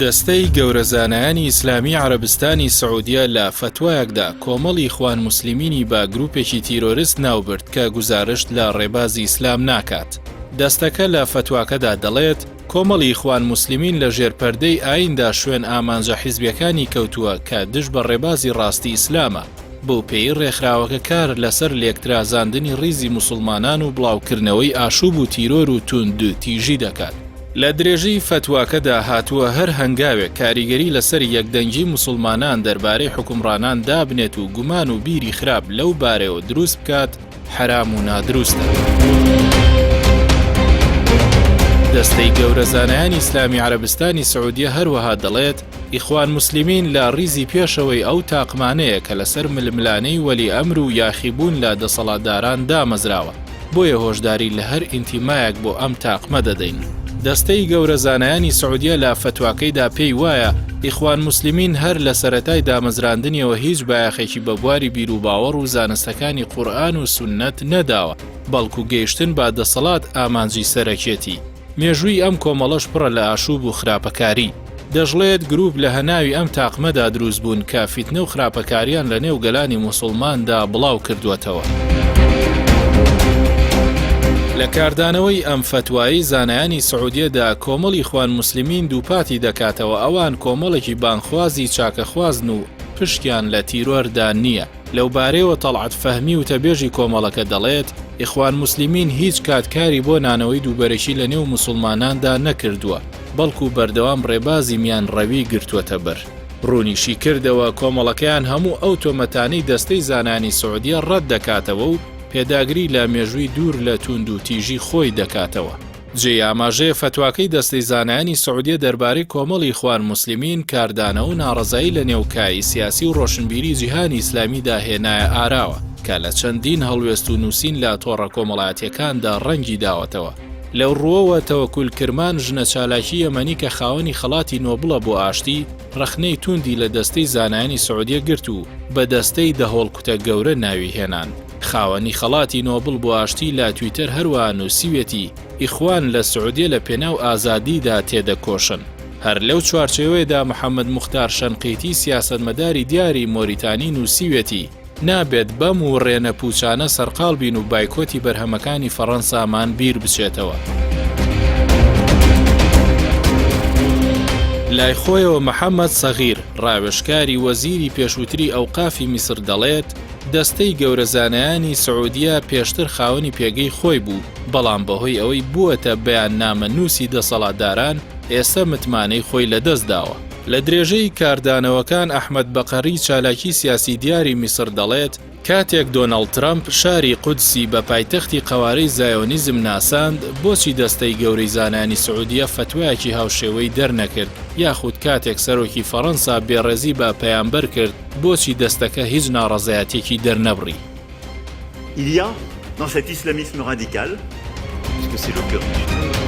دەستەی گەورە زانایانی ئیسلامی عەرەبستانی سعودیە لە فەتوایەکدا کۆمەڵی ئیخوان موسلیمینی بە گروپێکی تیرۆرست ناوبرد کە گوزارشت لە ڕێبازی ئیسلام ناکات. دەستەکە لە فەتواکەدا دەڵێت، کۆمەڵی ئیخوان موسلیمین لە ژێر پەردەی ئاییندا شوێن ئامانجە حیزبیەکانی کەوتووە کە دژ بە ڕێبازی ڕاستی ئیسلامە، بەو پێیەی ڕێکخراوەکە کار لەسەر لێکترازاندنی ڕیزی موسوڵمانان و بڵاوکردنەوەی ئاشوب و تیرۆر و توندوتیژی دەکات. لە درێژەی فەتواکەدا هاتووە هەر هەنگاوێک کاریگەری لەسەر یەکدەنگی موسوڵمانان دەربارەی حوکمڕانان دابنێت و گومان و بیری خراپ لەو بارەیەوە دروست بکات حەرام و نادروستە. دەستەی گەورە زانایانی ئیسلامی عەرەبستانی سعودیە هەروەها دەڵێت، ئیخوان موسلیمین لە ڕیزی پێشەوەی ئەو تاقمانەیە کە لەسەر ململانێی وەلی ئەمر و یاخیبوون لە دەسەڵاتداران دامەزراوە، بۆیە هۆشداری لە هەر ئینتیمایەک بۆ ئەم تاقمە دەدەین. دەستەی گەورە زانایانی سعودیە لە فەتواکەیدا پێی وایە، ئیخوان موسلیمین هەر لە سەرەتای دامەزراندنیەوە هیچ بایەخێکی بە بواری بیروباوەڕ و زانستەکانی قورئان و سوننەت نەداوە، بەڵکو گەیشتن بە دەسەڵات ئامانجی سەرەکیەتی. مێژووی ئەم کۆمەڵەش پڕە لە ئاشوب و خراپەکاری. دەشڵێت گروپ لە هەناوی ئەم تاقمەدا دروست بوون کە فیتنە و خراپەکاریان لە نێو گەلانی موسوڵماندا بڵاو کردووەتەوە. لە کاردانەوەی ئەم فەتوایەی زانایانی سعودیەدا کۆمەڵی ئیخوان موسلمین دووپاتی دەکاتەوە ئەوان کۆمەڵێکی بانگخوازی چاکەخوازن و پشکیان لە تیرۆردا نییە. لەوبارەیەوە تەڵعەت فەهمی وتەبێژی کۆمەڵەکە دەڵێت، ئیخوان موسلیمین هیچ کات کاری بۆ نانەوەی دووبەرەکی لەنێو موسوڵماناندا نەکردووە، بەڵکو بەردەوام ڕێبازی میانڕەوی گرتووەتەبەر. ڕوونیشی کردەوە، کۆمەڵەکەیان هەموو ئەو تۆمەتانەی دەستەی زانایانی سعودیە ڕەت دەکاتەوە و پێداگری لە مێژووی دوور لە تووندوتیژی خۆی دەکاتەوە. جێی ئاماژەیە فەتواکەی دەستەی زانایانی سعودیە دەربارەی کۆمەڵی ئیخوان موسلیمین کاردانەوە و ناڕەزایی لە نێو کایەی سیاسی و ڕۆشنبیری جیهانی ئیسلامیدا هێنایە ئاراوە کە لە چەندین هەڵوێست و نووسین لە تۆڕە کۆمەڵایەتیەکاندا ڕەنگی داوەتەوە. لەو ڕووەوە تەوەکول کرمان ژنە چالاکی یەمەنی کە خاوەنی خەڵاتی نۆبڵە بۆ ئاشتی، ڕەخنەی تووندی لە دەستەی زانایانی سعودیە گرت و بە دەستەی دەهۆڵکوتە گەورە ناوی هێنان. خاوەنی خەڵاتی نۆبڵ بۆ ئاشتی لە تویتەر هەروەها نووسیویەتی، ئیخوان لە سعودیە لە پێناو ئازادیدا تێدەکۆشن. هەر لەو چوارچێوەیەدا محەمەد موختار شەنقیتی سیاسەتمەداری دیاری مۆریتانی نووسیویەتی، نابێت بەم وڕێنە پووچانە سەرقاڵ بین و بایکۆتی بەرهەمەکانی فەڕەنسامان بیر بچێتەوە. لای خۆیەوە محەمەد سەغیر، ڕاوێژکاری وەزیری پێشووتری ئەوقافی میسر دەڵێت، دەستەی گەورە زانایانی سعودیە پێشتر خاوەنی پێگەی خۆی بوو، بەڵام بەهۆی ئەوەی بووەتە بەیاننامەنووسی دەسەڵاتداران، ئێستا متمانەی خۆی لەدەستداوە. لە درێژەی کاردانەوەکان ئەحمەد بەقەری چالاکی سیاسی دیاری میسر دەڵێت، کاتێک دۆناڵد ترەمپ شاری قودسی بە پایتەختی قەوارەی زایۆنیزم ناساند، بۆچی دەستەی گەورەی زانایانی سعودیە فەتوایەکی هاوشێوەی دەرنەکرد، یاخود کاتێک سەرۆکی فەڕەنسا بێڕێزی بە پەیامبەر کرد، بۆچی دەستەکە هیچ ناڕەزایەتیەکی دەرنەبڕی؟ Il y a dans cet islamisme radical, puisque c'est le cœur du.